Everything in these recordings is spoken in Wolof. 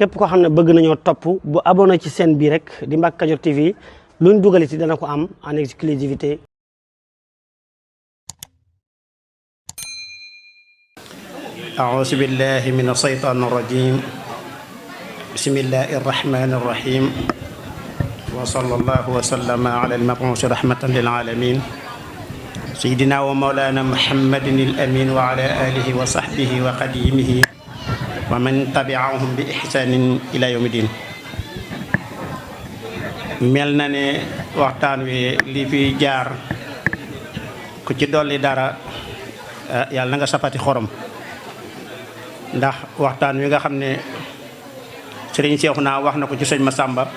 képp koo xam ne bëgg nañoo topp bu abonné ci chaîne bi rek di Mbacke Kadior TV luñ dugal ci dana ko am en exclusivité. أعوذ بالله من الشيطان الرجيم بسم الله الرحمن الرحيم وصلى الله وسلم على المبعوث رحمة للعالمين سيدنا ومولانا محمد الأمين وعلى آله وصحبه وخديمه ومن تبعهم بإحسان إلى يوم الدين. mel na ne waxtaan wi li fi jaar ku ci dolli dara yàlla na nga sapati xorom ndax waxtaan wi nga xam ne sëriñ Seexuna wax na ko ci sëñ Masamba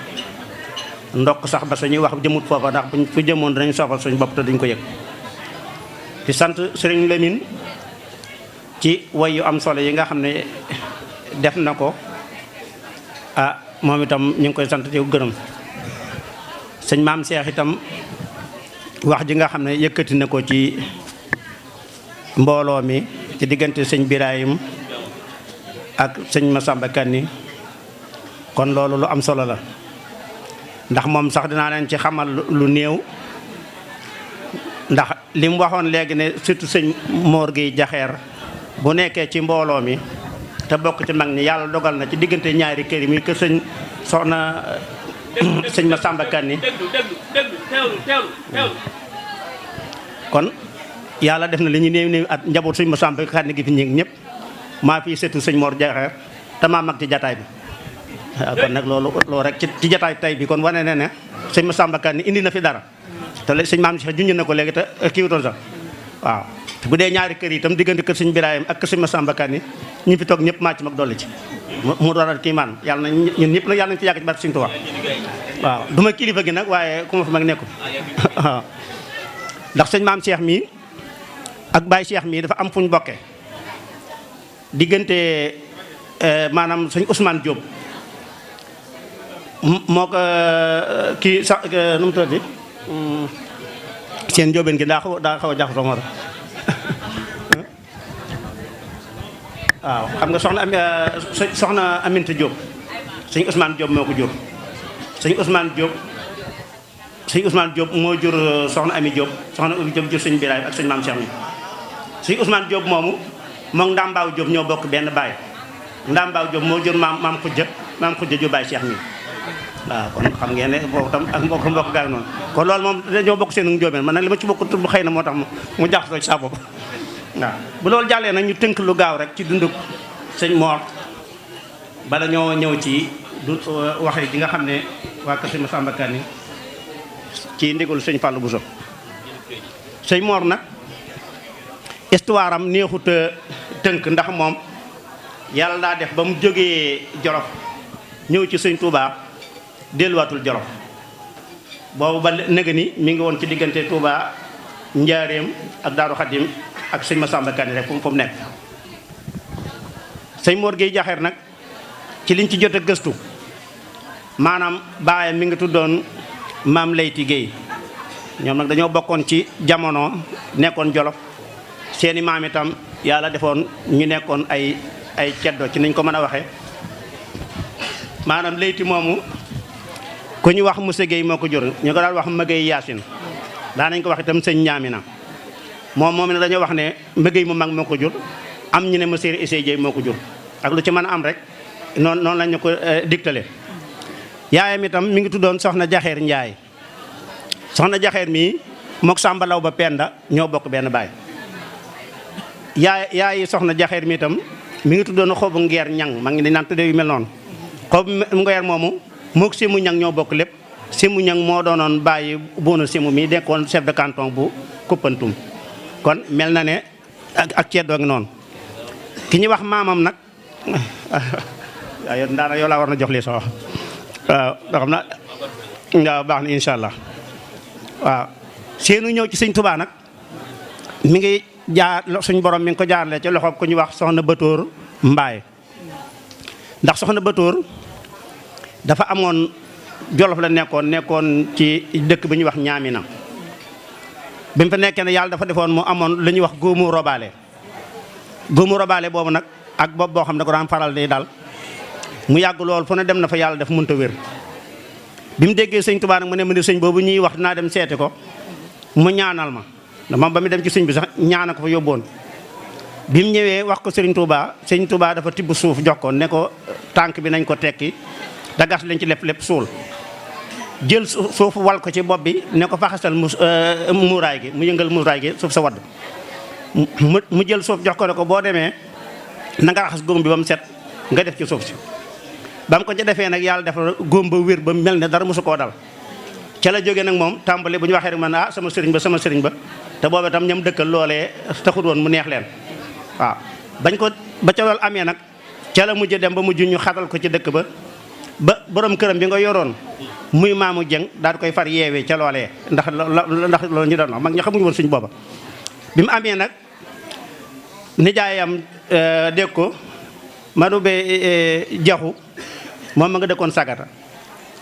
ndokk sax ba suñuy wax jëmut foofa ndax buñ fu jëmoon danañ soxal suñ bopp te duñ ko yëg di sant sëriñ Lamine ci way yu am solo yi nga xam ne def na ko moom itam ñu ngi koy sant di gërëm sëñ Maam Seex itam wax ji nga xam ne yëkkati na ko ci mbooloo mi ci diggante sëñ Birahim ak sëñ Masamba Kanni kon loolu lu am solo la ndax moom sax dinaa leen ci xamal lu néew ndax li mu waxoon léegi ne surtout sëñ Mor Gueye Jaxeer bu nekkee ci mbooloo mi te bokk ci mag ñi yàlla dogal na ci diggante ñaari kër yi muy kër sëñ soxna sëñ Masamba Kanni kon yàlla def na li ñu néew néew at njaboot sëñ Masamba Kanni gi fi ñi ñëpp maa fii seetu sëñ Mor Jaxeer te maa mag ci jataay bi waaw kon nag loolu rek ci jataay tay bi kon wane na ne sëñ Masamba Kanni indi na fi dara te sëñ Maam Cheikh junj na ko léegi te kiiwutoon sax waaw bu dee ñaari kër yi itam diggante kër sëñ Birahim ak kër sëñ Masamba Kanni ñu fi toog ñëpp maa ci mag dolli ci mu doon kii man yàlla na ñun ñëpp nag yàlla nañ ci yàgg ci barke sëñ Tuubaa waaw du ma kilifa gi nag waaye ku ma fi mag nekku waaw ndax sëñ Maam Cheikh mii ak Baye Cheikh mii dafa am fuñ bokkee diggante maanaam sëñ Ousmane Diop moo ko kii sax nu mu tuddati seen njóobeen gi daa xaw a jaxasoo moo tax waaw xam nga soxna Aminta Diop sëñ Ousmane Diop moo ko jur sëñ Ousmane Diop moo jur soxna Ami Diop soxna Ami Diop jur sëñ Birahim ak sëñ Maam Cheikh mi sëñ Ousmane Diop moomu moom Ndambaaw Diop ñoo bokk benn baay Ndambaaw Diop moo jur maam Xujja jur Baay Cheikh mi waaw kon xam ngeen ne boobu tam ak mbokk gaay noonu kon loolu moom dañoo bokk seen njóobeen man nag li ma ci bokk tudd xëy na moo tax mu jaxasoo ci sa bopp waaw bu loolu jàllee nag ñu tënk lu gaaw rek ci dunduk sëñ Mor bala ñoo ñëw ci du waxe ji nga xam ne waa kër sëñ Masamba Kanni ci ndigalu sëñ Fallou Bousso sëñ Mor nag histoire am neexut a tënk ndax moom yàlla daa def ba mu jógee Jolof ñëw ci sëñ Touba delluwaatul Jolof boobu ba nëga ni mi ngi woon ci diggante Touba Njaaréem ak Daaru Xadim ak sëñ Masamba Kanni rek fu mu nekk sëñ Mor Gueye Jaxeer nag ci liñ ci jot a gëstu maanaam baayam mi ngi tuddoon Maam Leyti Gueye ñoom nag dañoo bokkoon ci jamono nekkoon Jolof seeni maam itam yàlla defoon ñu nekkoon ay ceddo ci niñ ko mën a waxee maanaam Leyti moomu ku ñu wax Moussa Gueye moo ko jur ñu ko daal wax Magey Yaasin daa nañ ko wax itam sëñ Ñaamina moom ne dañoo wax ne Magey mu mag moo ko jur am ñu ne Monsieur Issey Dieye moo ko jur ak lu ci mën a am rek noonu lañ ñu ko digtale yaayam itam mi ngi tuddoon Soxna Jaxeer Njaay Soxna Jaxeer mii mook Samba Law ba Penda ñoo bokk benn baay yaay Soxna Jaxeer mi itam mi ngi tuddoon Xobu Ngeer Ñang ma ngi di naan tuddee yu mel noonu Xobu Ngeer moomu mook Simu Ñang ñoo bokk lépp Simu Ñang moo doonoon bàyyi boonu Simu mi dekkoon chef de canton bu Kuppantum kon mel na ne ak ceddoo ngi noonu ki ñuy wax maamam nag waaw daanaka yow laa war na jox lii soo waaw xam na waaw baax na incha allah waaw seenu ñëw ci sëñ Tuubaa nag mi ngi jaar suñ borom mi ngi ko jaarale ci loxoom ku ñuy wax soxna Batoor Mbaay ndax soxna Batoor dafa amoon Jolof la nekkoon ci dëkk bi ñuy wax Ñaamina bi mu fa nekkee ne yàlla dafa defoon mu amoon lu ñuy wax góomu robaale boobu nag ak bopp boo xam ne ko daan faral di dal mu yàgg lool fu ne dem na fa yàlla def mënta wér. bi mu déggee sëñ Touba nag mu ne ma ne sëñ boobu ñuy wax dinaa dem seeti ko mu ñaanal ma dama ba mu dem ci sëñ bi sax ñaana ko fa yóbboon. bi mu ñëwee wax ko sëriñ Touba dafa tibb suuf jox ko ne ko tànk bi nañ ko tekki da gas lañ ci lépp suul jël suuf wal ko ci bopp bi ne ko faxasal muuraay gi mu yëngal muuraay gi suuf sa wadd mu jël suuf jox ko ne ko boo demee na nga raxas góom bi ba mu set nga def ci suuf si. ba mu ko ca defee nag yàlla dafa góom ba wér ba mel ne dara mosu koo dal ca la jógee nag moom tàmbali bu ñu waxee rek man sama sëriñ ba te booba tam ñam dëkkal loolee taxut woon mu neex leen waaw. bañ ko ba ca loolu amee nag ca la mujj dem ba mujj ñu xatal ko ci dëkk ba borom këram bi nga yoroon muy maamu jëng daal di koy far yeewee ca loolee ndax loolu ñu doon wax mag ña xamuñu woon suñ booba. bi mu amee nag nijaayam dégg ko manu be jaxu moom ma nga dëkkoon sagata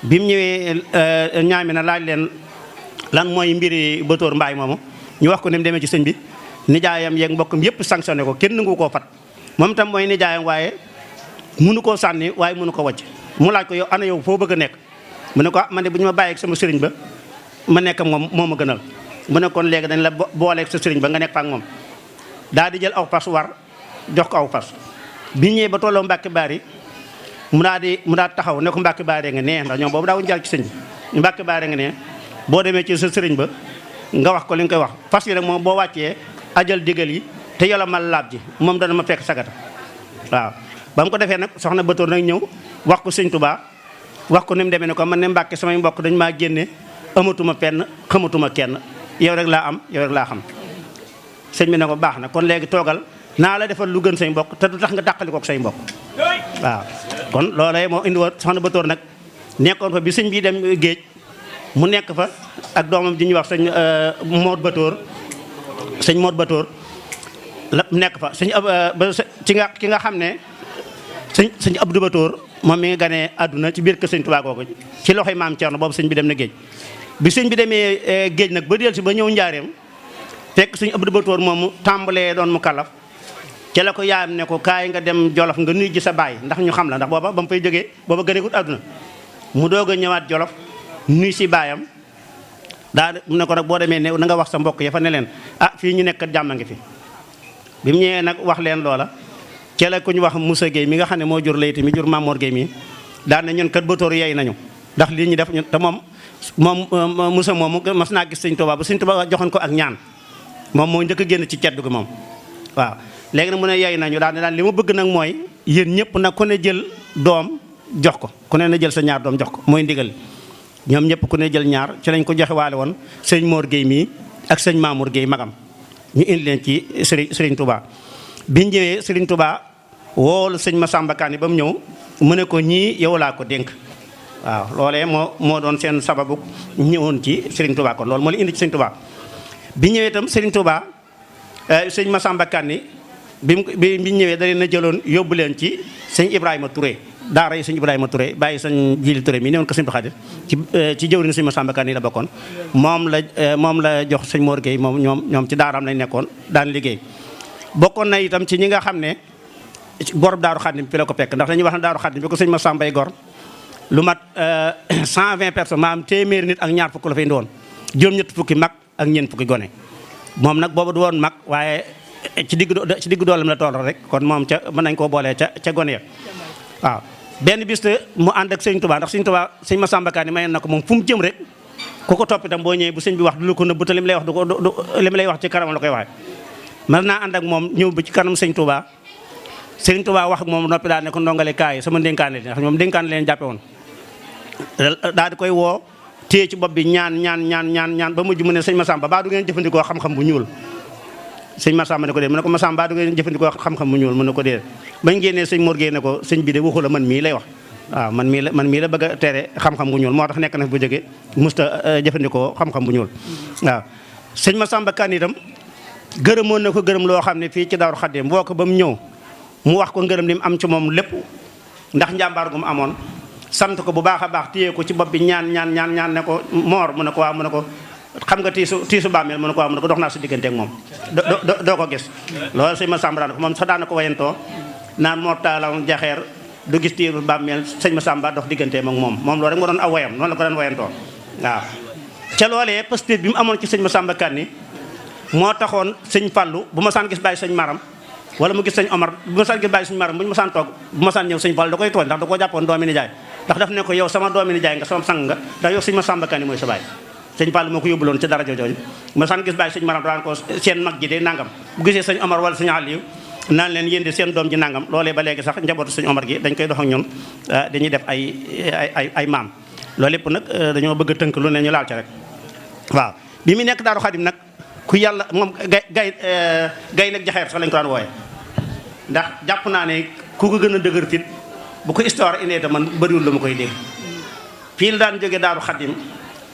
bi mu ñëwee ñaami na laaj leen lan mooy mbiri Batoor Mbaay moomu ñu wax ko ni mu demee ci sëñ bi nijaayam yeeg mbokkam yëpp sanctionné ko kenn nangu koo fat moom tam mooy nijaayam waaye mënu koo sànni waaye mënu ko wàcc mu laaj ko yow ana yow foo bëgg a nekk mu ne ko man de bu ñu ma bàyyeeg sama sëriñ ba ma nekk ak moom moo ma gënal mu ne kon léegi dañ la booleeg sa sëriñ ba nga nekk fa ak moom daal di jël aw fas war jox ko aw fas bi ñëwee ba tolloo Mbàkke Baari mu daal taxaw ne ko Mbàkke Baari nga nee ndax ñoom boobu daawuñu jàll ci sëñ bi Mbàkke Baari nga nee boo demee ci sa sëriñ ba nga wax ko li nga koy wax fas yi nag moom boo wàccee ajal digal yi te yolomal laab ji moom dana ma fekk sagata waaw. ba mu ko defee nag soxna Batoor nag ñëw wax ko sëñ Touba wax ko ni mu demee ne ko man ne Mbàkke samay mbokk dañ maa génne amatuma penn xamatuma kenn yow rek laa am yow rek laa xam. sëñ bi ne ko baax na kon léegi toogal naa la defal lu gën say mbokk te du tax nga dàqali kook say mbokk waaw. kon loolee moo indi woon soxna Batoor nag nekkoon fa bi sëñ bi dem géej mu nekk fa ak doomam ji ñuy wax sëñ Mor Batoor sëñ Mor Batoor la nekk fa sëñ ki nga xam ne sëñ Abdou Batoor moom mi nga ganee àdduna ci biir kër sëñ Tuubaa googu ci loxoy maam Cerno boobu sëñ bi dem na géej bi sëñ bi demee géej nag ba dellu si ba ñëw njaareem fekk sëñ Abdou Batoor moomu tàmbalee doon mu kalaf ca la ko yaayam ne ko kaay nga dem Jolof nga nuyu ji sa baay ndax ñu xam la ndax booba ba mu fay jógee booba gëneegut àdduna mu doog a ñëwaat Jolof nuyu si baayam daa mu ne ko nag boo demee ne na nga wax sa mbokk ya fa ne leen fii ñu nekk jàmm ngi fi. bi mu ñëwee nag wax leen loola ca la ku ñu wax Moussa Gueye mi nga xam ne moo jur Leyti mi jur Mamour Gueye mi daan ne ñun kat Batoor yey nañu ndax lii ñu def ñun te moom Moussa moomu mas naa gis sëñ Tuubaa ba sëñ Tuubaa joxoon ko ak ñaan moom moo njëkk a génn ci ceddu gi moom waaw. léegi nag mu ne yey nañu daal ne daal li ma bëgg nag mooy yéen ñëpp nag ku ne jël doom jox ko ku ne na jël sa ñaar doom jox ko mooy ndigal ñoom ñëpp ku ne jël ñaar ci lañ ko joxe waale woon sëñ Mor Gueye mii ak sëñ Mamour Gueye magam ñu indi leen ci Serigne Touba. biñ ñëwee Serigne Touba woolu sëñ Massamba Kanni ba mu ñëw mu ne ko ñii yow laa ko dénk waaw. loolee moo doon seen sababu ñëwoon ci Serigne Touba kon loolu moo la indi ci Serigne Touba. bi ñëwee itam Serigne Touba sëñ Massamba Kanni bi ñëwee da leen a jëloon yóbbu leen ci sëñ Ibrahima Touré daara yi sëñ Ibrahima Touré bàyyi sëñ Jili Touré mi newoon ko sëñ Xaadir ci jëwriñ sëñ Massamba Kanni la bokkoon moom la jox sëñ Mor Gueye moom ñoom ci daaraam lañ nekkoon daan liggéey. bokkoon na itam ci ñi nga xam ne gor daaru Xaadim fi la ko fekk ndax dañuy wax ne daaru Xaadim bi ko sëñ Massamba gor lu mat 120 personnes maanaam téeméeri nit ak ñaar fukk la fay indi woon juróom-ñett fukki mag ak ñeent fukki gone moom nag boobu du woon mag waaye ci digg doolam la toll rek kon moom ca mën nañ koo boolee ca gone ya waaw. benn bis te mu ànd ak sëñ Touba ndax sëñ Touba sëñ Massamba Kanni mayoon na ko moom fu mu jëm rek ku ko topp itam boo ñëwee bu sëñ bi wax du la ko nëbbu te li mu lay wax li mu lay wax ci kanam la koy waxee. mën naa ànd ak moom ñëw ba ci kanam sëñ Touba sëñ Touba wax ak moom noppi daal ne ko ndongale kaay sama ndénkaane li ndax ñoom ndénkaane leen jàppe woon daal di koy woo téye ci bopp bi ñaan ba mujj mu ne sëñ Massamba baa du ngeen jëfandikoo xam-xam bu ñuul sëñ Massamba ne ko dee mu ne ko Massamba baa du ngeen jëfandikoo xam-xam bu ñuul mu ne ko dee bañ génnee sëñ Mor Gueye ne ko sëñ bi de waxu la man mii lay wax waaw man mii la bëgg a tere xam-xam bu ñuul moo tax nekk na bu jóge musta jëfandikoo xam-xam bu ñuul waaw. sëñ Massamba Kanni itam gërëmoon na ko gërëm loo xam ne fii ci Daaru Xaadim boo ko ba mu ñëw mu wax ko ngërëm li mu am ci moom lépp ndax njàmbaar gu mu amoon sant ko bu baax a baax téye ko ci bopp bi ñaan ne ko moor mu ne ko waaw mu ne ko xam nga tiisu bàmmeel mu ne ko waaw mu ne ko dox naa sa diggante ak moom doo ko gis loolu sëñ Massamba daan ko moom sax daan na ko wayantoo naan moor taalam jaxeer du gis tiiru bàmmeel sëñ Massamba dox digganteem ak moom loolu rek moo doon aw wayam noonu la ko doon wayantoo waaw ca loolee pëstéef bi mu amoon ci sëñ Massamba Kanni moo taxoon sëñ Fallu bu ma saan gis bàyyi sëñ Maram wala mu gis sëñ Omar bu ma saan gis bàyyi sëñ Maram bu ñu ma saan toog bu ma saan ñëw sëñ Fallu da koy tooñ ndax da koo jàppoon doomi nijaay ndax daf ne ko yow sama doomi nijaay nga sama sang nga ndax yow sëñ Massamba Kanni mooy sa baay sëñ Fallu moo ko yóbbuloon ci dara jooju ma saan gis bàyyi sëñ Maram daan ko seen mag ji de nangam bu gisee sëñ Omar wala sëñ Aliou naan leen yéen de seen doom ji nangam loolee ba léegi sax njabootu sëñ Omar gi dañ koy dox ak ñun dañuy def ay maam loolu lépp nag dañoo bëgg a tënk lu ne ñu laal ca rek waaw bi mu nekk Daaru Xadim nag ku yàlla moom gay nag jaxeer sax lañ ko daan wooye ndax jàpp naa ne ku ko gën a dëgër fit bu ko histoire indee te man bëriwul lu ma koy dégg fii la daan jóge Daaru Xadim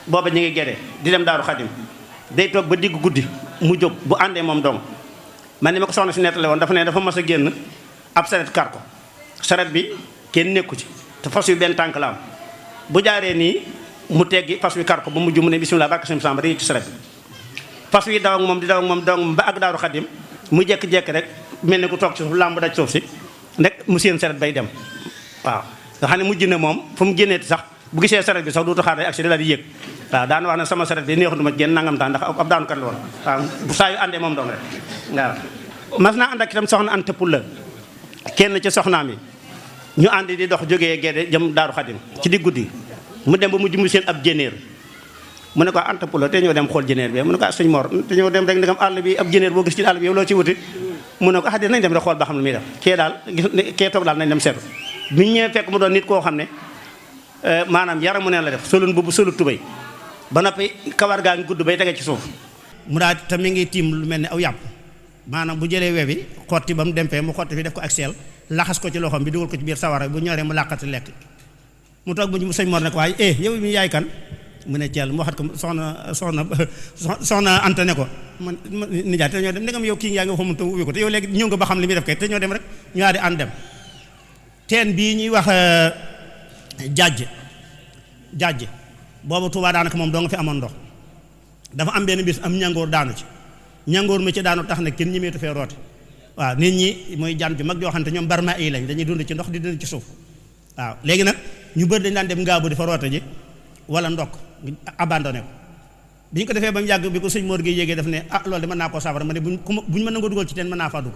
booba ñu ngi gede di dem Daaru Xadim day toog ba digg guddi mu jóg bu àndee moom dong man ni ma ko soxna si nettale woon dafa ne dafa mas a génn ab saret kar ko saret bi kenn nekku ci te fas yu benn tànk la am bu jaaree nii mu teggi fas wi kar ko ba mujj mu ne bismillah barke sëñ Samba ci saret bi fas wi daw ak moom di daw ak moom daw ak moom ba ak Daaru Xadim mu jekk-jekk rek mel ni ku toog ci suuf làmb daj suuf si rek mu seen saret bay dem waaw nga xam ne mujj na moom fu mu génneeti sax bu gisee saret bi sax dootu xaar day accident daal di yéeg waaw daana wax ne sama saret bi neexutuma génn nangam taan ndax ab daanu kat la woon waaw bu saa yu àndee moom doon rek waaw mas naa ànd ak itam soxna Anta Pulla kenn ci soxnaam yi ñu ànd di dox jógee Gédé jëm Daaru Xadim ci di guddi mu dem ba mujj mu seen ab jénéer mu ne ko Anta Pulla te ñoo dem xool jénéer bi mu ne ko sëñ Mor te ñoo dem rek ndegam àll bi ab jénéer boo gis ci àll bi yow loo ci wuti mu ne ko nañ dem rek xool ba xam lu muy def kee daal kee toog daal nañ dem seetu bi ñu ñëwee fekk mu doon nit koo xam ne maanaam yaramu neen la def solun bu solut tubéy ba noppi kawar gaa ngi gudd bay tege ci suuf mu daal te mi ngi tiim lu mel ne aw yàpp maanaam bu jëlee we bi xotti ba mu dem fee mu xotti fi def ko ak seel laxas ko ci loxoom bi dugal ko ci biir sawara bu ñoree mu làqati lekk mu toog bu sëñ Mor ne ko waaye yow mi yaay kan mu ne Thiel mu waxat ko soxna Anta ne ko man nijaay te ñoo dem ndegam yow kii yaa ngi waxoon te ubbi ko te yow léegi ñëw nga ba xam li muy def kay te ñoo dem rek ñu daal di ànd dem teen bii ñuy wax jàjj boobu Tuubaa daanaka moom doo nga fi amoon ndox dafa am benn bis am ñangoor daanu ci ñangoor mi ci daanu tax na kenn ñemeetu fee roote waaw nit ñi mooy jaan ju mag joo xam ne ñoom barma yi lañ dañuy dund ci ndox di dund ci suuf waaw léegi nag ñu bëri dañ daan dem ngaabu di fa roote ji wala ndokk abandonné ko bi ñu ko defee ba mu yàgg bi ko sëñ Mor gi yéegee daf ne loolu de mën naa koo saafara ma ne buñ mën na nga dugal ci teen mën naa faa dugg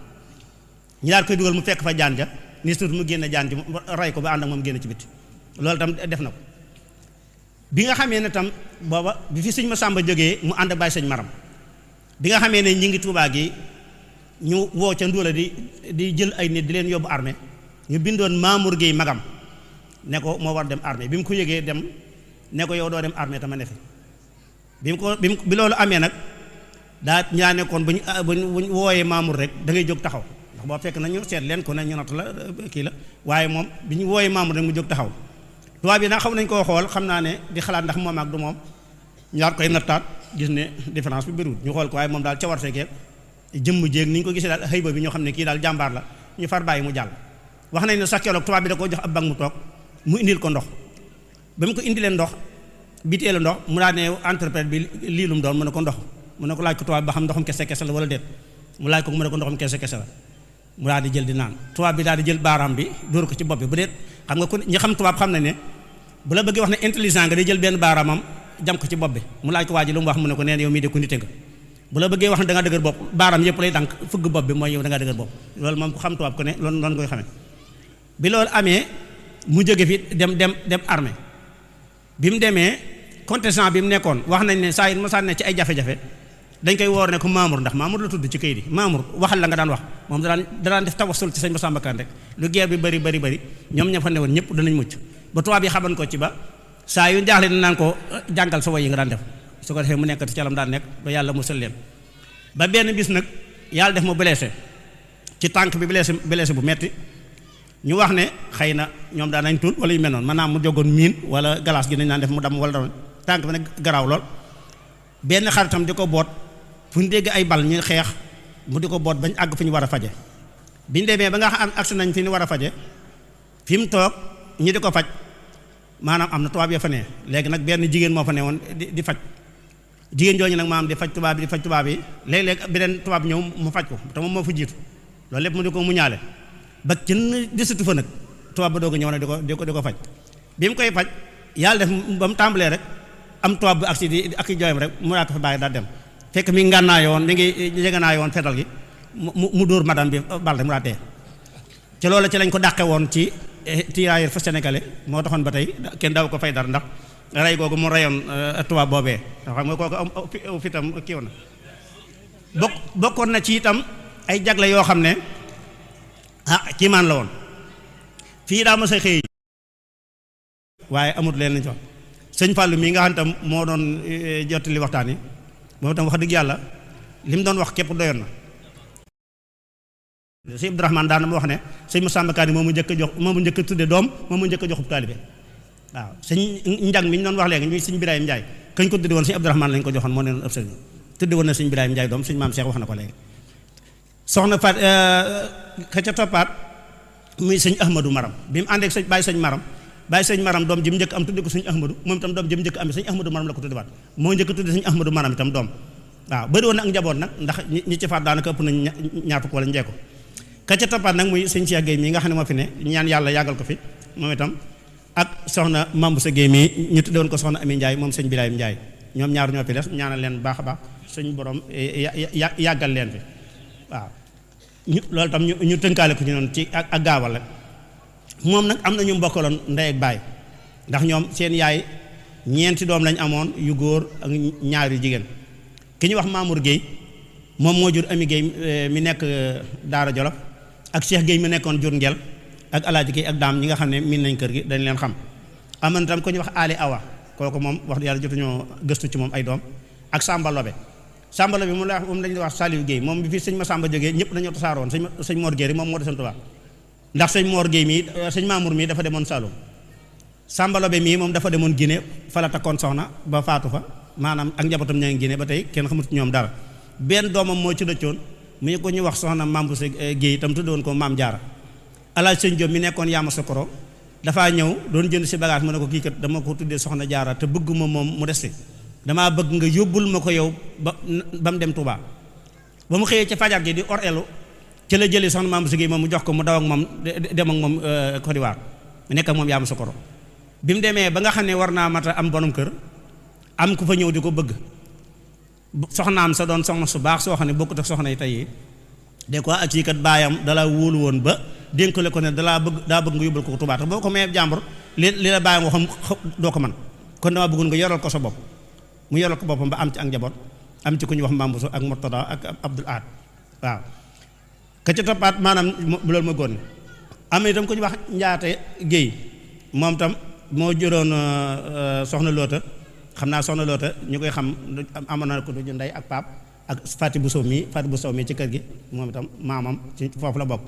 ñu daal koy dugal mu fekk fa jaan ja ni surtout mu génne jaan ji mu ray ko ba ànd ak moom génn ci bitti loolu tam def na ko bi nga xamee ne tam booba bi fi sëñ Massamba jógee mu ànd bàyyi sëñ Maram bi nga xamee ne ñi ngi Tuubaa gi ñu woo ca Ndóola di jël ay nit di leen yóbbu armée ñu bindoon Mamour Gueye magam ne ko moo war dem armée bi mu ko yëgee dem ne ko yow doo dem armée tama ne fi bi loolu amee nag daa ñaa nekkoon buñ wooyee Mamour rek da ngay jóg taxaw ndax boo fekk nañu seet leen ko ne ñu natt la kii la waaye moom bi ñu wooyee Mamour rek mu jóg taxaw tubaab bi nag xaw nañ koo xool xam naa ne di xalaat ndax moom ak du moom ñu daal koy nattaat gis ne différence bi bëriwul ñu xool ko waaye moom daal ca war fekkee jëmm jéeg ni ñu ko gisee daal xëy ba bi ñoo xam ne kii daal jàmbaar la ñu far bàyyi mu jàll wax nañ ne sax keroog tubaab bi da koo jox ab bag mu toog mu indil ko ndox ba mu ko indilee ndox bitee la ndox mu daal ne interprète bi lii lu mu doon mu ne ko ndox mu ne ko laaj ko tubaab bi ba xam ndoxum kese kese la wala déet mu laaj ko mu ne ko ndoxum kese kese la mu daal di jël di naan tubaab bi daal di jël baaraam bi dóor ko ci bopp bi bu dee xam nga ku ñi xam tubaab xam nañ ne bu la bëggee wax ne intelligent nga day jël benn baaraamam jam ko ci bopp bi mu laaj ko waa ji lu mu wax mu ne ko neen yow mii de ku nite nga bu la bëggee wax ne da nga dëgër bopp baaraam yëpp lay dànk fëgg bopp bi mooy yow da nga dëgër bopp loolu moom ku xam tubaab ko ne loolu noonu koy xamee bi loolu amee mu jóge fi dem armée bi mu demee contingent bi mu nekkoon wax nañ ne saa yi mosaan ne ci ay jafe-jafe dañ koy woor ne ko Mamour ndax Mamour la tudd ci kayit yi Mamour waxal la nga daan wax moom danaan def tawassul ci sëñ Massamba Kanni rek lu guerre bi bëri ñoom ña fa ne woon ñëpp danañ mucc ba tubaab yi xaban ko ci ba saa yu jaaxle na naan ko jàngal sa woy yi nga daan def su ko defee mu nekkati ca lam daan nekk ba yàlla musal leen ba benn bis nag yàlla def ma blessé ci tànk bi blessé bu metti ñu wax ne xëy na ñoom daan nañ tuul wala yu mel noonu maanaam mu jogoon miin wala galaas gi nañ naan def mu dam wala dara tànk bi nag garaaw lool benn xaritam di ko boot fu ñu dégg ay bal ñu xeex mu di ko boot bañ àgg fi ñu war a faje biñ demee ba nga xam agsi nañ fi ñu war a faje fi mu toog ñi di ko faj maanaam am na tubaab ya fa ne léegi nag benn jigéen moo fa ne woon di faj jigéen jooñu nag maanaam di faj tubaab yi léeg-léeg beneen tubaab ñëw mu faj ko te moom moo fa jiitu loolu lépp mu di ko mu ñaale ba kenn desatu fa nag tubaab ba doog a ñëw nag di ko faj bi mu koy faj yàlla def ba mu tàmbalee rek am tubaab bu agsi di ak jooyam rek mu daa ko fa bàyyi daal dem fekk mi ngànnaa yoon mi ngi jeganaa yoon fetal gi mu dóor madame bi bal rek mu daa dee ci loolu ci lañ ko dàqe woon ci tirailleur fa sénégalais moo taxoon ba tey kenn daaw ko fay dara ndax rey googu mu reyoon tubaab boobee ndax xam nga kooku am fitam kiiw na bokkoon na ci itam ay jagle yoo xam ne kiimaan la woon fii daa ma sa xëy waaye amut leen lañ wax sëñ Fallou mii nga xam tam moo doon jottali waxtaan yi moom tam wax dëgg yàlla li mu doon wax képp doyoon na sëñ Abdourahmane daana ma wax ne sëñ Massamba Kanni moom mu njëkk a jox moom mu njëkk a tudde doom moom mu njëkk a joxub taalibe waaw sëñ njàng mi ñu doon wax léegi muy sëñ Birahim Ndiaye kañ ko tudde woon sëñ Abdourahmane lañ ko joxoon moo ne ëpp sëñ tudde woon na sëñ Birahim Ndiaye doom sëñ maam Cheikh wax na ko léegi soxna Fat ka ca toppaat muy sëñ Ahmadou Maram bi mu àndeek sëñ bàyyi sëñ Maram doom jëm njëkk am tudde ko sëñ Ahmadou moom itam doom jëm njëkk am sëñ Ahmadou Maram la ko tudde waat moo njëkk tudde sëñ Ahmadou Maram itam doom waaw bëri woon na ak njaboot nag ndax ñi ci faat daanaka ëpp nañ ñaar fukk wala njeeko ka ca toppaat nag muy sëñ Cheikh Gueye mii nga xam ne moo fi ne ñaan yàlla yàggal ko fi moom itam ak soxna Mamboussa Gueye mii ñu tudde woon ko soxna Ami Ndiaye moom sëñ Birahim Ndiaye ñoom ñaar ñoo fi des ñaanal leen baax a baax suñ borom yàggal leen fi waaw loolu tam ñu tënkaale ko ci noonu ci ak gaawal la moom nag am na ñu mbokkaloon ndey ak baay ndax ñoom seen yaay ñeenti doom lañ amoon yu góor ak ñaar yu jigéen ki ñuy wax Mamour Gueye moom moo jur Ami Gueye mi nekk Daara Jolof ak Cheikh Gueye mi nekkoon jur Ngel ak Alaaji Gueye ak Daam ñi nga xam ne miin nañ kër gi dañ leen xam amoon tam ko ñuy wax Ali Awa kooku moom wax dëgg yàlla jotuñoo gëstu ci moom ay doom ak Samba Lobe moom lañuy wax Saliou Gueye moom bi fii sëñ Massamba jógee ñëpp dañoo tasaaroon sëñ Mor Gueye moom moo desoon Tuubaa ndax sëñ Mor Gueye mii sëñ Mamour mii dafa demoon Saloum Samba Lobe mii moom dafa demoon Guinée fa la takkoon soxna ba faatu fa maanaam ak njabootam ñaa ngi Guinée ba tey kenn xamut ñoom dara benn doomam moo ci dëccoon mu ñu ko ñu wax soxna Mamboussa Gueye itam tuddoon ko Maam Jaara alaaj sëñ Diop mi nekkoon Yaama Sokoro dafaa ñëw doon jënd si bagage mu ne ko kii kat dama ko tuddee soxna Jaara te bëgguma moom mu des fi damaa bëgg nga yóbbul ma ko yow ba mu dem Touba ba mu xëyee ci fajar gi di or elu ci la jëlee soxna Mamboussa Gueye moom mu jox ko mu daw ak moom dem ak moom Côte d'Ivoire mu nekk ak moom Yaama Sokoro bi mu demee ba nga xam ne war naa mat a am bonum kër am ku fa ñëw di ko bëgg soxnaam sa doon soxna su baax soo xam ne bokkut ak soxna yi tey de quoi ak kii kat baayam dalaa wóolu woon ba dénkale ko ne daa bëgg nga yóbbal ko Touba te boo ko mayee jàmbur li la baayam waxam doo ko man kon dama bëggoon nga yoral ko sa bopp mu yoral ko boppam ba am ci ak njaboot am ci ku ñu wax Mamboussa ak Murtada ak Abdoul Ahad waaw ka ca toppaat maanaam loolu ma góon am na itam ku ñu wax Njaate Guèye moom tam moo juróon soxna Loota xam naa soxna Loota ñu koy xam amoon na ko du ndey ak paap ak Fatou Bousso mii ci kër gi moom itam maamam ci foofu la bokk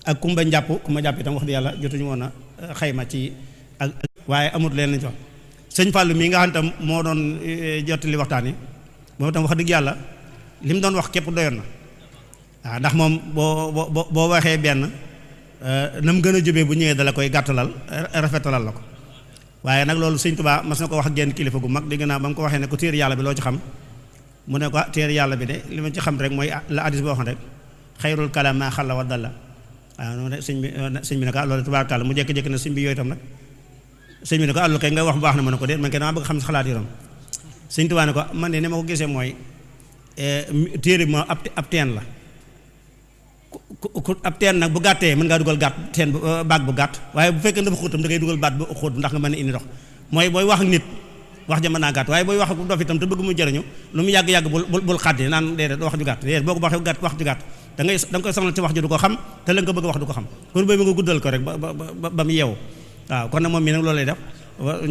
ak Kumba Njàpp itam wax di yàlla jotuñu woon a xayma ci ak waaye amut leen lañ wax sëñ Fallou mii nga xam tam moo doon jottali waxtaan yi moom itam wax dëgg yàlla li mu doon wax képp doyoon na waaw ndax moom boo waxee benn na mu gën a jubee bu ñëwee dala koy gàttalal rafetalal la ko waaye nag loolu sëñ Tuubaa mas na ko wax ak genn kilifa gu mag dégg naa ba mu ko waxee ne ko téere yàlla bi loo ci xam mu ne ko téere yàlla bi de li ma ci xam rek mooy la hadiis boo xam rek xayrul kalaam maa xalla wa dalla waaw noonu rek sëñ bi ne ko loolu tubaarkàlla mu jékki-jékki ne sëñ bi yooyu tam nag sëñ bi ne ko loolu kay nga wax bu baax na ma ne ko déet man kay dama bëgg xam si xalaat yi sëñ Tuubaa ne ko man de ni ma ko gisee mooy téere bi moom ab teen la ku ab teen nag bu gàttee mën ngaa dugal gàtt teen baag bu gàtt waaye bu fekkee dafa xóotam da ngay dugal baat bu xóot ndax nga mën a indi ndox mooy booy wax ak nit wax ja mën naa gàtt waaye booy wax ak dof itam te bëgg mu jëriñu lu mu yàgg-yàgg bul xaddi naan déedéet wax ju gàtt déedéet boo ko waxee gàtt wax ju gàtt da nga koy sonal ci wax ji du ko xam te la nga bëgg wax du ko xam kon booy bi nga guddal ko rek ba mu yeewu waaw kon nag moom mii nag loolu lay def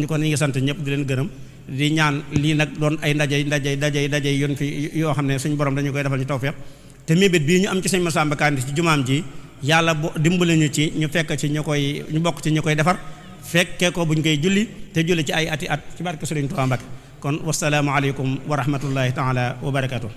kon ñu ngi sant ñëpp di leen gërëm di ñaan lii nag doon ay ndaje yoon fi yoo xam ne suñ borom dañu koy defal ñu tawfeex te mébét bii ñu am ci sëñ Massamba Kanni ci jumaam ji yàlla dimbali ñu ci ñu fekk ci ñu bokk ci ñu koy defar fekkee ko buñ koy julli te julli ci ay ati at ci barke Sëriñ Tuubaa Mbàkke kon wasalaamu aleykum wa rahmatullahi taala wa barakatu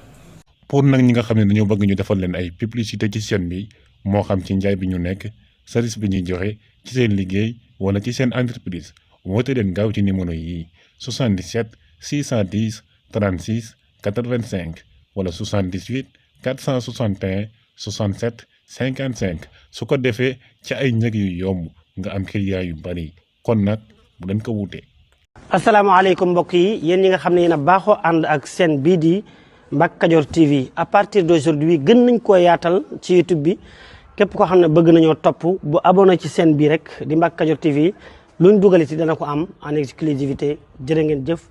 pour nag ñi nga xam ne dañoo bëgg ñu defal leen ay publicité ci chaîne bi moo xam ci njaay bi ñu nekk service bi ñuy joxe ci seen liggéey wala ci seen entreprise woote leen gaaw ci numéro yi 77 610 36 85 wala 78 461 67 55 su ko defee ci ay njëg yu yomb nga am client yu bari kon nag bu leen ko wuute. asalaamaaleykum mbokk yi yéen ñi nga xam ne yéen a baaxoo ànd ak seen bii di Mbacke Kadior TV à partir d'aujourd'hui gën nañ koo yaatal ci YouTube bi képp koo xam ne bëgg nañoo topp bu abonné ci seen bii rek di Mbacke Kadior TV luñ dugaliti dana ko am en exclusivité jërë ngeen jëf